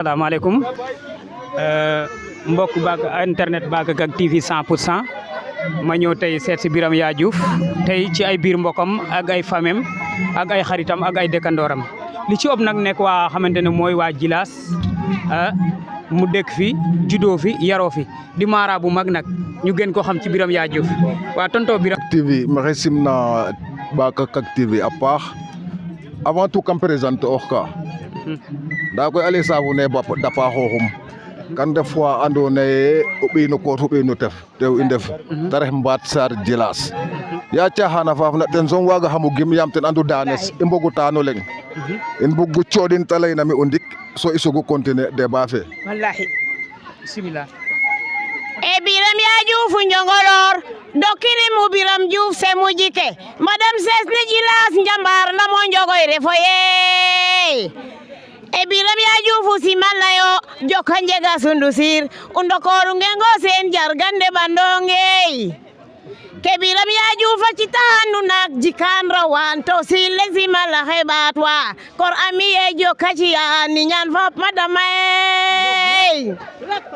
asalaamaaleykum mbokk baak internet Bakakak TV 100% ma ñëw tey seet si Birame Yaya Diouf tey ci ay biir mbokam ak ay famem ak ay xaritam ak ay dëkkandooram li ci ëpp nag nekk waa xamante ne mooy waa Djilass mu dëkk fi juddoo fi yaroo fi di mara bu mag nag ñu gën ko xam ci Birame Yaya Diouf waa tonto Birame TV maxey simna Bakakak TV a paax avant tout kam présente ox ka ndaa koy ale saafu ne dapa xooxum kan def fois andoona yee o ɓiy no koot fo ɓiy no tef tew i ndef te ref Mbaat Sarr Djilass ya caaxaana faaf na ten soom waagaxam o gim yaam ten andu daanes i mbogu taan o leŋ in mbugu cooɗin te layna mi o ndik so i sogu continuer débat fe wallahi bismillah Birame Yaya Diouf Njongolor dokirimu Birame Diouf Sémou Djiké madame Sesne Djilass njambar lamo njogoy refo ye Birame Yaya Diouf simalayo joka njega sundu sir undokoru ngengo sen jargande bandonge ke Birame Yaya Diouf citanu nak jikan rawan to sile simala hebatwa kor amiye joka ciya ni nyan fap madama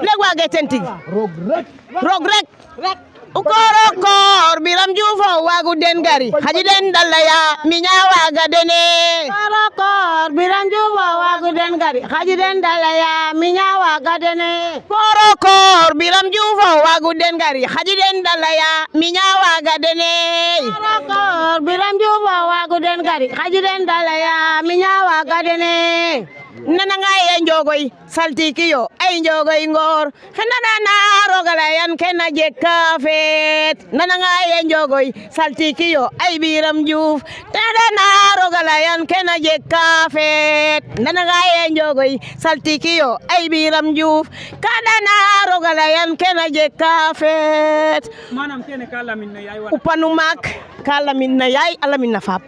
legwa getenti rog rek ukoro kor Birame Diouf wagu den gari haji den dalaya minya waga dene ukoro kor Birame Diouf wagu den gari haji den dalaya minya waga dene ukoro kor Birame Diouf wagu den gari haji den dalaya minya waga dene ukoro kor Birame Diouf wagu den gari haji den dalaya minya waga dene nana nga ye njogoy saltiki yo ay njogoy ngor nana na rogala yan kena jekka fet nana nga ye njogoy saltiki yo ay Birame Diouf nana na rogala yan kena jekka fet nana nga ye njogoy saltiki yo ay Birame Diouf kada na rogala yan kena jekka fet manam kene ka lamin na yaay wala upanu mak ka lamin na yaay alamin na fap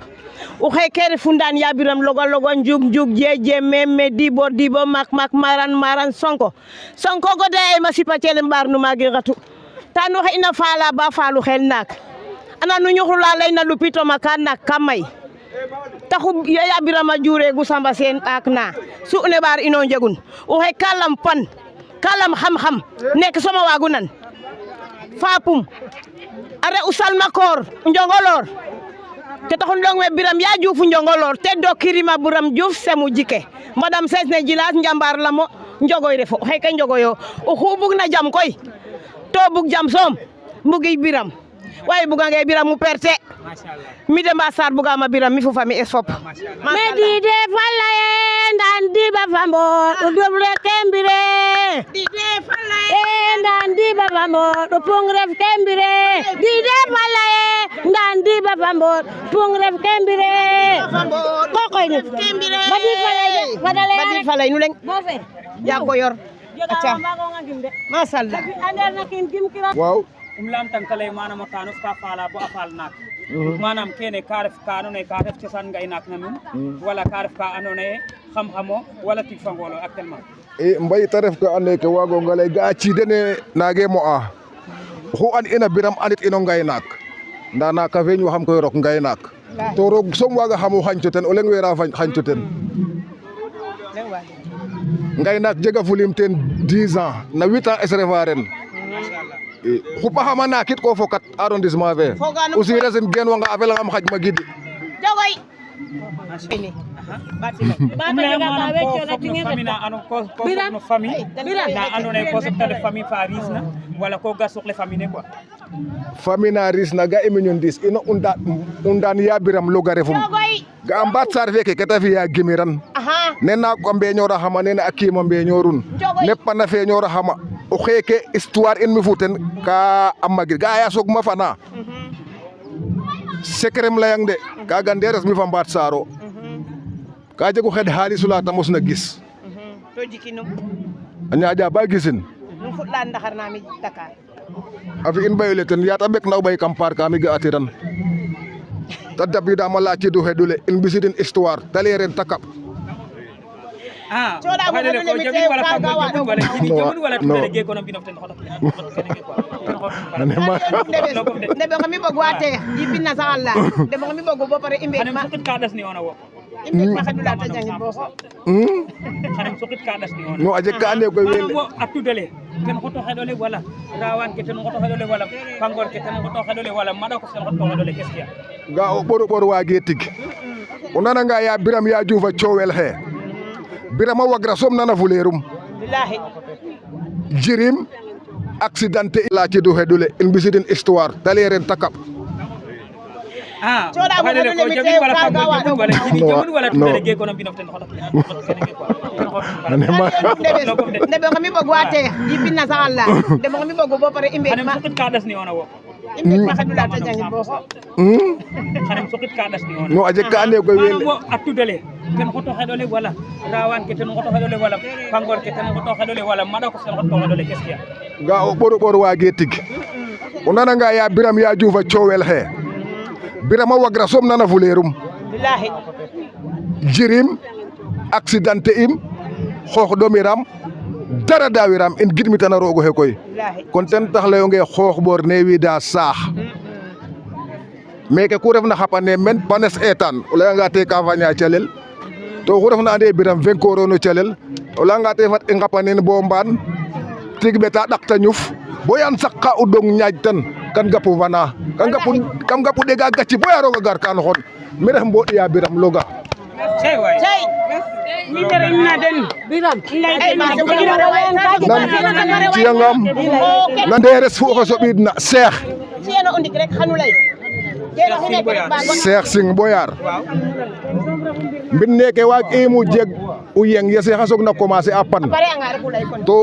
o xekere fundan ya Birame logo njuk jeje meme dibo mak maran sonko gode ay masipa cele mbar nu magi gatu tanu ina fala ba falu xel nak ana nu ñuxula lay na lupito makan nak kamay taxu ya Birame jure gu samba sen ak na su ne bar ino njegun o xe kalam pan kalam xam nek sama wagu nan fapum are usal makor Njongolor te taxul long we Birame Yaya Diouf Njongolor te dokirima Birame Diouf Sémou Djiké madame Sesne Djilass njambar lamo njogoy refo xey ke njogoyo o xu bug na jam koy to bug jam soom bugi Birame waye bugange Birame mu perte mi de Mbaat Sarr bugama Birame mi fo famille es fop me dide falaye ndan diba fambo o dobre kembire dide falaye ndan diba fambo o pong ref kembire dide falaye ndan diba fambo pong ref kembire ko koy ni kembire badit falay nu leng ya ko yor acha masallah ander na kin kim kira waaw lam tankale manam kanu ka fala bo afal nak manam kene karef kanu ne ka def cosaan ngay nak na nun wala karef ka anone xam-xamo wala tig fangolo actuellement mbay ta ref ka ande ke wago ngale ga ci dene nage mo a xu an ina Birame anit ino ngay nak nda na ka feñ waxam koy rok ngay nak to roog som waga xamu xañtu ten o leŋ wera xañtu ten ngay nak jega fulim ten 10 ans na 8 ans es refa ren xupa xama nakit ko fokat arrondissement fe aussi resin gen wanga a felangam xaj ma gid jogoy wala ko ga soxle famille quoi famille na risna ga imiño ndis ino undan ya Birame loga refum ga Mbaat Sarr feke keta fiya gimiran nena ko mbeñora xama nena a kiima mbeñorun nepana feñora xama o xeke histoire in mi futen ka a magir ga ya soog ma fana secrem layang de kaga nderes mi fa Mbaat Sarr o ka jego xed xalisu la ta mosna gis to jikinum a ñaaƴa ba gisin nu fuɗɗan ndaxar na mi Dakar a fi in ɓayole ten yata ɓek na o ɓay kam paar ka mi ga atiran ta dabidama lacidu xeɗule in ɓisidin histoire te leye ren ta kaɓ ndebe ko mi bëgg waate yipin na sa Allah ndebe ko mi bëgg bo pare imbe ma xadula ta jangit bo xanem sokit ka das ni on no aje ka ande koy wel bo atudale ten xoto xedole wala rawan ke ten xoto xedole wala pangor ke ten xoto xedole wala mada ko ten xoto xedole qu'est-ce ga o ɓor waage tig o nananga ya Biram ya Diouf a coowel xe Biram a wagra soom nana fuleerum bilahi jirim accidenté i laacidu xedule in mbisidin histoire ta lay ren ta kaɓ coɗa mo xedole mi tew kaga waɗo wala tudale ge kono mbinof ten xoto ndebe xami bog wa teex yipin na saxal la ndebe xami bogu bo pare i mbek ma sokit ka das ni ona wo i mbek ma xadula ta jangit bo xanem sokit ka das ni ona no aje ka ande koy wel bo atudale ten xoto xedole wala rawan ke ten xoto xedole wala pangor ke ten xoto xedole wala mada ko ten xoto xedole qu'est-ce ga o ɓor waage tig o nananga ya Biram ya Diouf a coowel xe Biram a wagra soom nana fuleerum bilahi jirim accidenté im xoox ɗomiram dara dawiram in gidmitana roog oxe koy bilahi kon ten tax layonge xoox ɓor ne wiida saax meke ku refna xapane men panes etan o layanga te ka faña calel to oxu refna ande Biram venkoro no calel o layanga te fat i ngapanin bo mbaan tig ɓeta ɗakta ñuf bo yan saqqa o ɗong ñaaj tan kan gapu fana kam gapu ɗega gacci boya roga gar kan xon mi ref mboɗ ya Biram loga cey way cey mi tere na den Biram nan ciyangam na nderes fu oxe soɓidna Cheikh ciyeno o ndik rek xanu lay jeno xine ke rek ba Cheikh Sing Boyar mbin neke waag imu jeg u yeng ye Cheikh a soog na commencer a pan pare anga rek ulay kon to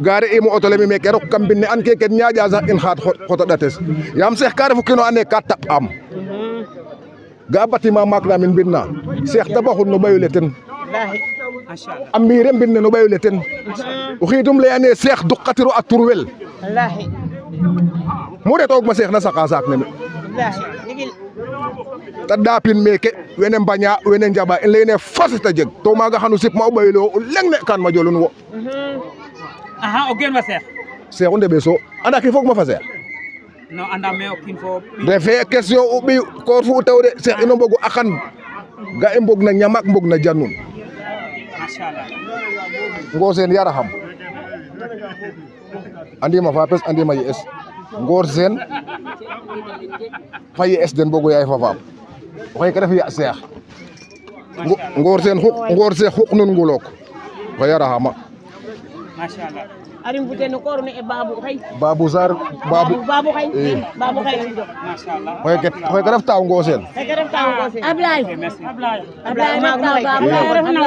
gare imu auto le mi meke rok kam mbine an keke ñaaƴa sax in xaat xota ɗates yaam Cheikh ka refu kino ande ka taɓ am ga bâtiment maak na min mbinna Cheikh tabaxun no ɓayole ten bilahi a mbiire mbinne no ɓayole ten o xiidum lay ane Cheikh duqatiro a turwel bilahi mu retoogma Cheikh na saqa saak nene bilahi ndigil ta ɗaapin meke wene mbaña wene njaɓa in leyne fas ta jeg to maaga xanu sipma o ɓayole o leŋ ne kan ma jolun wo aha o gen wa Cheikh Cheikh o ndeɓe so anda ke foog ma fa Cheikh no anda me o kin fo refe question o ɓiy koor fu taw de Cheikh ino mbogu akan ga i mbog na ñamak mbog na janun machallah Ngor Sene yaraxam andima fapes andima ye'es Ngor Sene fa ye'es den bogo yaay fa faam oxe ke ref ya Cheikh Ngor Sene xuk nun ngulok fa yaraxama machallah arim fute no koor ne e Babou xay Babou Sarr Babou Babou xay Babou xay machallah oxe ke ref taw Ngor Sene xeke ref taw ko se Ablaye Ablaye maag no xay Ablaye ref na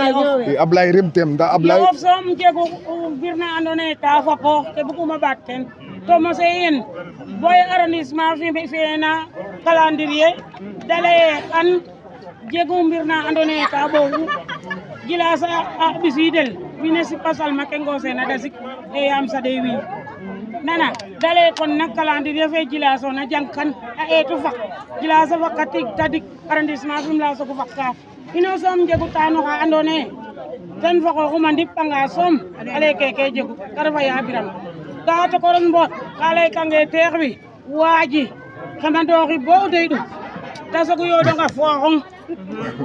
i Ablaye rimtem nda Ablaye yof soom jegu birna andoona yee ta fapoox ke buguma ɓaat ten to mose yen boy arrondissement fi'ena calendrier da laye an jegu mbirna andoona yee ta ɓoogu gilas a ɓisiidel wiin we sipa salma ke Ngor Sene a dasik e yaam saɗe wiin nana da laye kon nak calendrier fe gilas o na jangkan a eetu fak gilas a faka tig tadik arrondissement Fimela sogu fak ka ino soom njegu taano xa andoona yee ten fa xooxum a ndipanga soom a lay keke jegu ta refa Ya Biram ga tokoron mboot ka laykange teex wi waaji xemandooxi bo o deyɗum ta sogu yoɗonga fooxong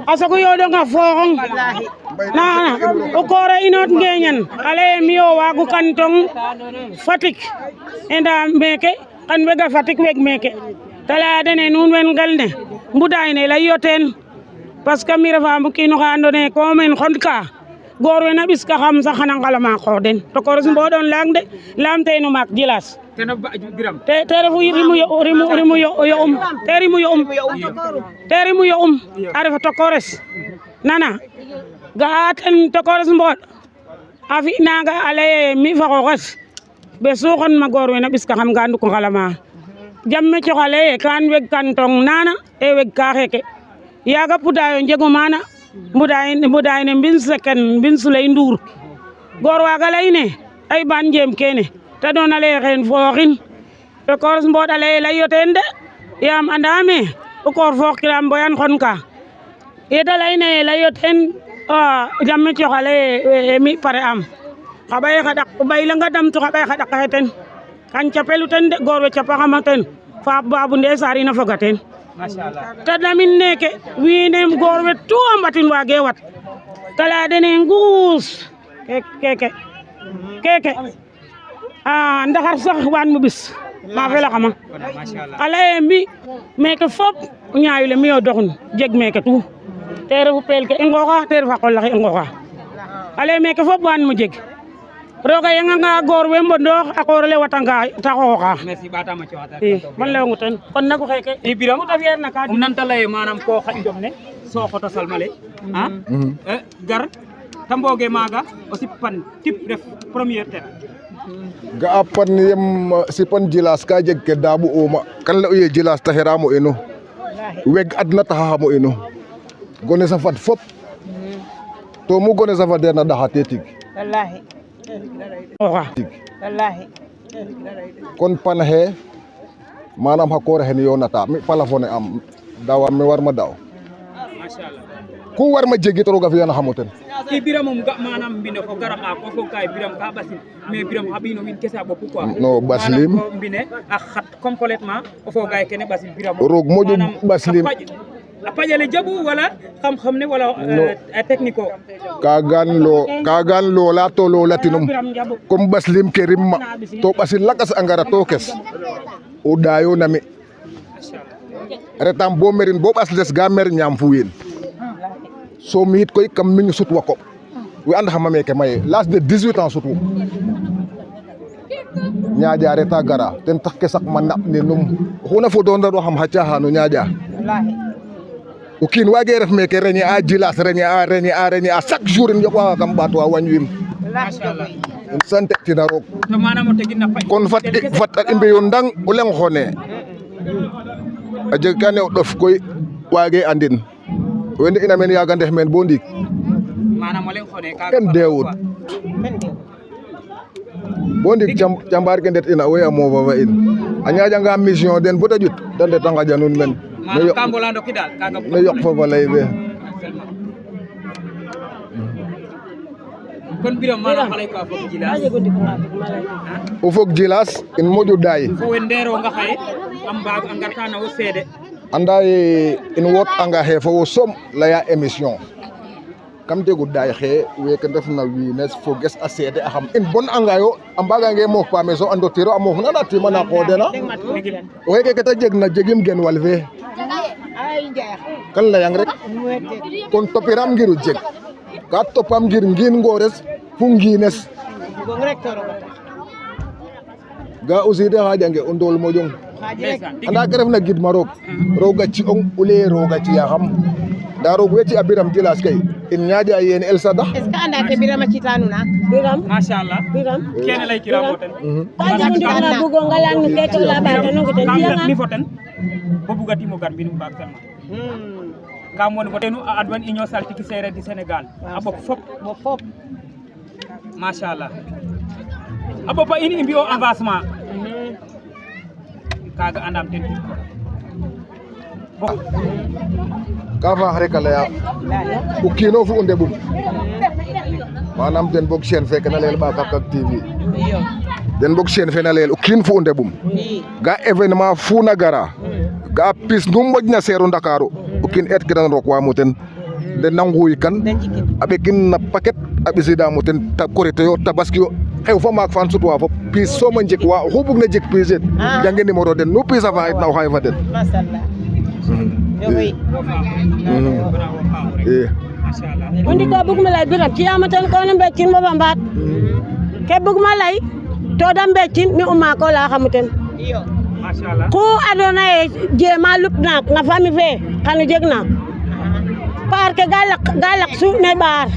a sogu yoɗonga fooxong nana o koora inoot ngeeñan a laye mi yo waagu kantong Fatick enda meke xan wega Fatick weg meke ta laya dene nuun wen ngel ne mbudaay ne lay yo teen parce que mi refa o kiino xa andoona yee ko men xond ka goor we na ɓiska xam sax xana ngalama qoox den to koros mboɗon lang de lamte no maak jilas teno Biram te refu rimu yo'um te rimu yo'um a refa tokores nana ga'a ten tokores mboɗ a fi naga a leye mi fa xooxes ɓe suxon ma goor we na ɓiska xam ga nduk ngalama jam me coxa leye kan weg kantong nana e weg ka xeke yaga pudayo njegu mana mbuday ne mbin seken mbin Suley Ndour goor waga leyne ay ban njem kene ta doona leye xeen fooxin to koor mboɗ a leye ley yo teen de yaam andame o koor foox kiram boyan xon ka yete leyne ley yo teen jam me coxa leye mi pare am xa ɓaye xa ɗak o ɓay lenga damtu xa ɓaye xa ɗak xe ten kan capelu ten de goor we capaxama ten fa Babou Ndeye Sarr ina foga teen machallah ta damin neke wiinem goor we tout a mbatin waage wat ta laya dene nguus keke a ndaxar sax waan mo bis ma fela xama machallah a leye mi meke fop ñaayule mi o doxun jeg meke tout te refu peel ke i ngooxa te ref a qol axe i ngooxa a leye meke fop waan mo jeg roga yenganga goor we mbondoox a qoorale watanga ta xooxa merci ɓatama coxata i man leyongu ten kon nagu xeke i Biram ku ta fiyeer na ka nanta leye manam ko xaƴ jom ne so xoto salmale gar ta mbooge maaga o sipan tip ref première tet ga'a pan yem sipan jilas ka jeg ke daabu uma kan la uye jilas taxiramo inu weg adna taxaxamo inu gone sa fad fop to mu gone sa fadeerna ɗaxate tig wallahi wallahi kon pan he manam xa koor xene yonata mi palafone am dawa mi warma daw machallah ku warma jegit roga fiyana xamo ten i Biram moom ga manam mbine fo garaxa ko fog ka Biram ka ɓasin mais Biram xa ɓiino wiin kese a ɓopu quoi no ɓaslim manam ko mbine a xat complètement o foga ye kene ɓasil Biram roog moƴu ɓaslim a paƴale jaɓu wala xam-xam ne wala technique o kagan lola to lolatinum comme ɓaslim ke rimma to ɓasil lakas a ngara to kes o ɗayo nami retam bo merin bo ɓasles ga mer ñaam fu wiin so mi yit koy kam miñu sutwa ko we and xama meke maye l'âge de 18 ans sutu ñaaƴa reta gara ten tax ke sak ma naɓ ne num oxuna fodona ɗo xam xa caxano ñaaƴa o kiin waage ref meke reñe a jilas reñe a chaque jour in yoɓaxa kam ɓaat wa wañwim machallah in sante tina roog to manam o tegin na paƴ kon fat i mbiyo ndang o leng xone a jeg kane o ɗof koy waage andin wene ina men yaga ndef men bo ndiik manam o leng xone ka ken deewut bo ndiik cambar ke ndet ina we a moofa fa in a ñaƴanga mission den bota ƴut de ndeta ngaƴa nuun men manam ka mbola ndoki dal kaga ne yoq fo fa lay fe kon Biram manam xalay ka fog jilas o fog jilas in moƴu daay fo we nderonga xaye a mbaag a ngarta na wo seede anda ye in wot anga xe fo wo som leya émission kam jegu daay xe weke ndefna wiines foges a seede axam in bon anga yo a mbagange moof paame so ando tiro a moof nana timana ko dena oxe keke te jeg na jegim gen wal fe kan leyang rek kon topiram ngir o jeg ka topam ngir ngiin ngores fu ngiines ga aussi de xaƴange o ndool moƴong anda ke refna gidma roog roga ci'ong o leye roga ci'axam nda roog we ci a Biram jilas kay in ñaaƴa yeen el sadax est ce que anda ke Biram a cita nuna Biram machallah kene lay kiramo ten ka jeguna bugonga lang no ke to la ba tan ko ten kam mi fo ten bo bugatimo gar mbinum mbaag salma kam woni fo tenu a adwan union saltiki sereer du Sénégal a ɓop fop machallah a ɓopa in i mbi'o avancement kaga andam ten tig ko ka faax rek a leya o kiino fu o ndeɓum manam den bog chaîne fe na leyel Mbakakak TV den bog chaîne fe na leyel o kiin fu o ndeɓum ga événement fu na gara ga pis nu moƴna seeru Ndakaaru o kiin eet kiran rook wamo ten den na nguy kan a ɓekin na paquet a ɓisidamo ten ta korité yo tabaski yo xew fa maak fan sutwa fop piis soom a njik wa oxu bug na jeg piis et jange numéro den nu piis a faxit na o xaye fa den o ndiko bugma lay Biram ciyama ten ko no mbecin bo fa mbaat ke bugma lay to da mbecin mi o maako layaxamo ten machallah ku andona ye jema lup naak na famille fe xano jeg naak paar ke ga laq suuɗ ne ɓaar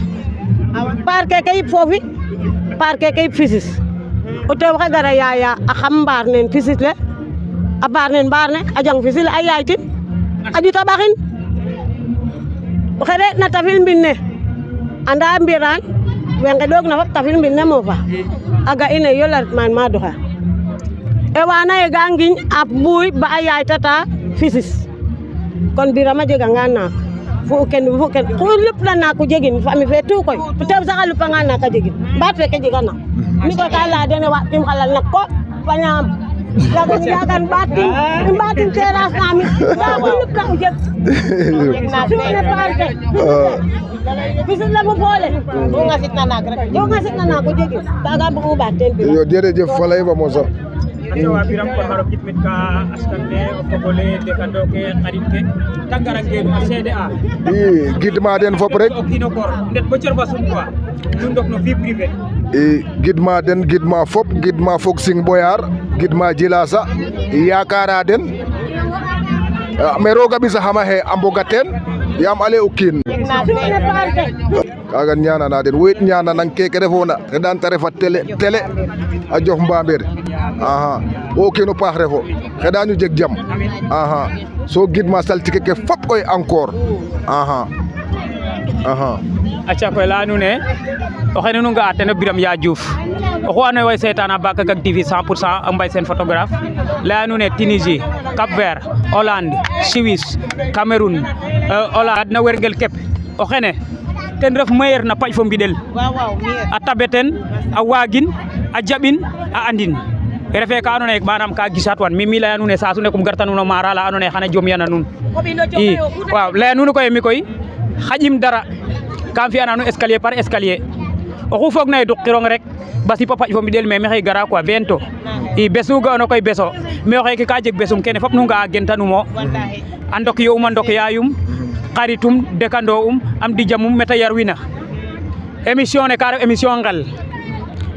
paar keke yip foofi paar keke yip fisis o tew xe gara yaya a xam mbaar nen fisis le a baar nen mbaar ne a jang fisil a yaay tin a ƴuta ɓaxin oxe re na tafil mbin ne anda mbiran we ngeɗoog na fop tafil mbin ne moofa a ga ine yo la ret man ma doxa e wana ye ga ngiñ a mbuuy ba a yaay tata fisis kon Biram a jega nga naak fu ken ku lup na naak o jegin famille fe tout koy o tew sax a lupanga naak a jegin mbaat feke jega naak mi koy ka leya dene waaɗ tim xalal nak ko fa ñaam Lagan batin teras nami. Wow. Ka ujek. Sune parte. Bisul la mo boole. Yo ngasit na nak rek. Yo ngasit na nak ko jegi. Taga bu baten bi. Yo jërëjëf falay ba mo so. Aca wa biram ko haro gitmit ka askan ne o fogole dekando ke xarit ke tagara ngeen CDA i gidma den fop rek o kino kor ndet bo cer fa sum quoi ñu ndok no vie privée i gidma den gidma fop gidma fog sing boyar gidma jilasa yakara den me roga bisa xama he a mboga ten yam ale o kiin Sune parte. kaga ñaanana den woyit ñaananan keke refona xeɗan te refa télé a jof mbamir aha o kiino paax refo xeɗañu jeg jam aha so gidma saltike ke fop koy encore aha aca koy leya nuun ne o xene nu nga'a ten o Birame Ya Diouf oxu andoona yee way seetaan Bakakak TV 100% a mbay seen photographe leya nuun ne Tunisie Cap Vert Hollande Suisse Cameroun Hollande na werngel kep o xene ten ref meilleur na paƴ fo mbiɗel a tabe ten a waagin a jaɓin a andin refe ka andoona yee manam ka gisat wan mi leya nuun ne saa su ne kum garta nuun o mara la andoona yee xana jom yana nuun i waaw leya nuun koy mi koy xaƴim dara kam fi'ana nuun escalier par escalier oxu foogna yee duqirong rek ba sipa paƴ fo mbiɗel mais maxey gara quoi bientôt i bes nu ga'oona koy beso mais o xeeke ka jeg besum kene fop nu nga'a gentanuum o a ndokyo a ndok yaayum xaritum dekando am di jamum meta yarwina émission ne ka ref émission ngel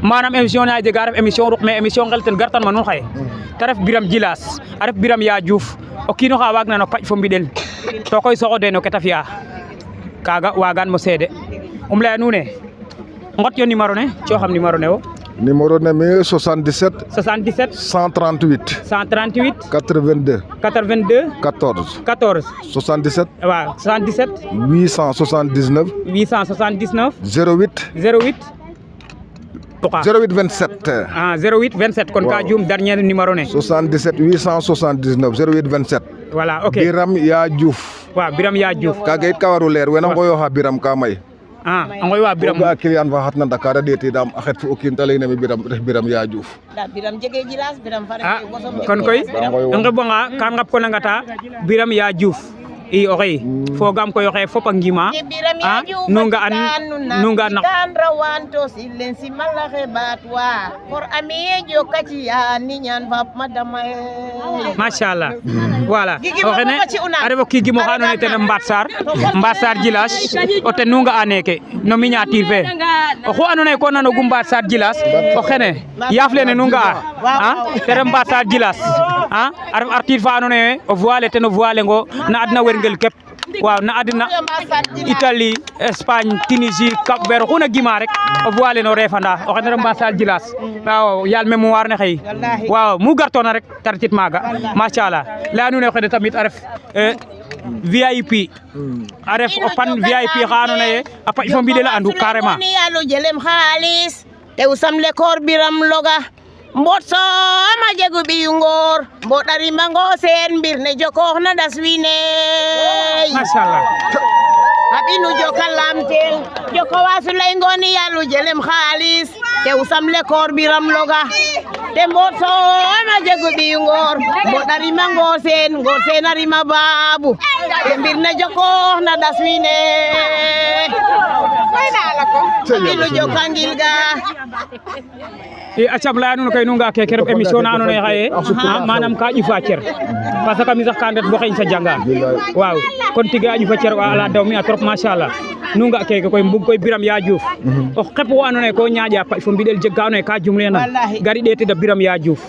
manam émission ne a jega ref émission ruq mais émission ngel ten gartan ma nuun xaye te ref Birame Djilas a ref Birame Ya Diouf o kiino xa waag na no paƴ fo mbiɗel to koy soxo de no ke ta fi'a kaga wagan mo seede leya nuun ne ngot yo numéro ne cooxam numéro ne wo numéro ne mi 77 77 138 138 82 82 14 14 77 waaw 77 879 879 08 08 08 27 ah 08 27 kon ka juum dernier numéro ne 77 879 08 27 voilà ok Birame Ya Diouf waaw Birame Ya Diouf kaga it ka waru leer wena ngoyoxa Birame ka may a ngoy wa Birame ga client fa xatna Dakar a ɗeetidam a xet fo o kiin te leyna mi Birame Ya Diouf Birame jege jilas Birame fare kon koy i nqeɓanga kan ngap ko nangata Birame Ya Diouf i oxey fogam koy oxe fop a ngima nu nga na kan rawanto silen simala xebatwa pour amiye jokati ya ni ñaan fap madama machallah voilà o xene a refo kiigimo xa andoona yee ten Mbat Sarr Djilas o ten nu nga'a neke no miniature fe oxu andoona yee ko nanoogu Mbat Sarr Djilas o xene yaaf lene nu nga'a te ref Mbat Sarr Djilas a ref artiste fa andoona yee o voile ten o voile ngo na adna werngel kep waaw na adna Italie Espagne Tunisie Cap Vert oxu na gima rek o voile no refanda o xene ref Mbat Sarr Djilas waaw yaal mémoire ne xey waaw mu gartoona rek ta retit maaga machallah leya nuun ne o xene tamit a ref VIP a ref o pan VIP xa andoona yee a paƴ fo mbiɗel a andu carrément yaalo jelem xaalis tew sam le koor Birame Loga mbot sooma jegu ɓiyu ngoor mbot a rimango seen mbir ne jokoox na das wiine machallah a ɓinu joka lamtel joko wasu ley ngooni yaalo jelem xaalis tew sam le koor Birame Loga te mbot sooma jegu ɓiyu ngoor mbot a rima ngoor seen a rima baabu te mbir ne jokoox na das wiine a ɓinu joka ngil ga i acam leya nuun koy nu nga keke ref émission na andoona yee xaye manam ka ƴufa cer parce que mi sax ka ndet bo xeñ sa janga waaw kon tige a ƴufa cer ala daw mi a trop machallah nu nga keke koy mbug koy Birame Ya Diouf o xep wo andoona yee ko ñaaƴa paƴ fo mbiɗel jeg ka andoona yee ka jumlena gari ɗeetida Birame Ya Diouf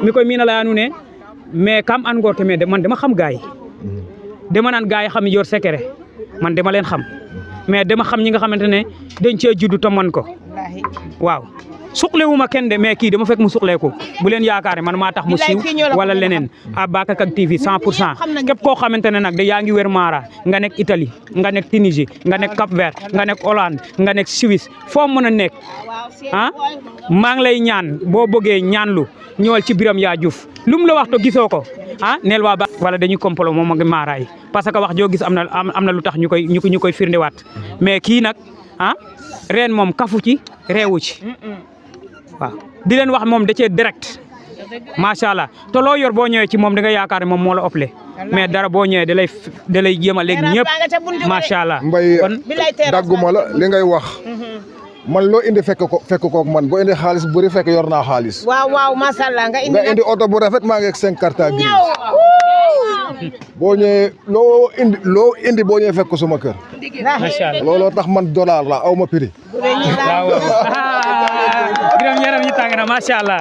mi koy mina leya nuun ne mais kam an ngoor ke me man dama xam gaay dama nan gaay xam yor secret man dama leen xam mais dama xam ñi nga xamante ne dañ cee juddu te man ko waaw suqlewuma kenn de mais kii dama fekk mu suqleeku bu leen yaakaare man maa tax mu siiw wala leneen a Bakakak TV 100% képp koo xamante ne nag de yaa ngi wér Mara nga nekk Italie nga nekk Tunisie nga nekk Cap Vert nga nekk Hollande nga nekk Suisse foo mën a nekk ah maa ngi lay ñaan boo bëggee ñaanlu ñëwal ci Birame Ya Diouf lu mu la wax to gisoo ko neel waa ba wala dañuy complot moom ak Mara yi parce que wax joo gis am na lu tax ñu koy firndewaat mais kii nag reen moom kafu ci reewu ci waaw di leen wax moom da cee direct macha allah te loo yor boo ñëwee ci moom da nga yaakaar ne moom moo la ëppale mais dara boo ñëwee da lay jéem a léegi ñëpp macha allah. mbay dagguma la li ngay wax man loo indi fekk ko man boo indi xaalis bu bëri fekk yor naa xaalis. waaw macha allah nga indi oto bu rafet maa ngi ak 5 carte grise boo ñëwee loo indi boo ñëwee fekk ko suma kër. macha allah looloo tax man dollar la aw ma prix. waaw Biram yaram yi tàng na macha allah.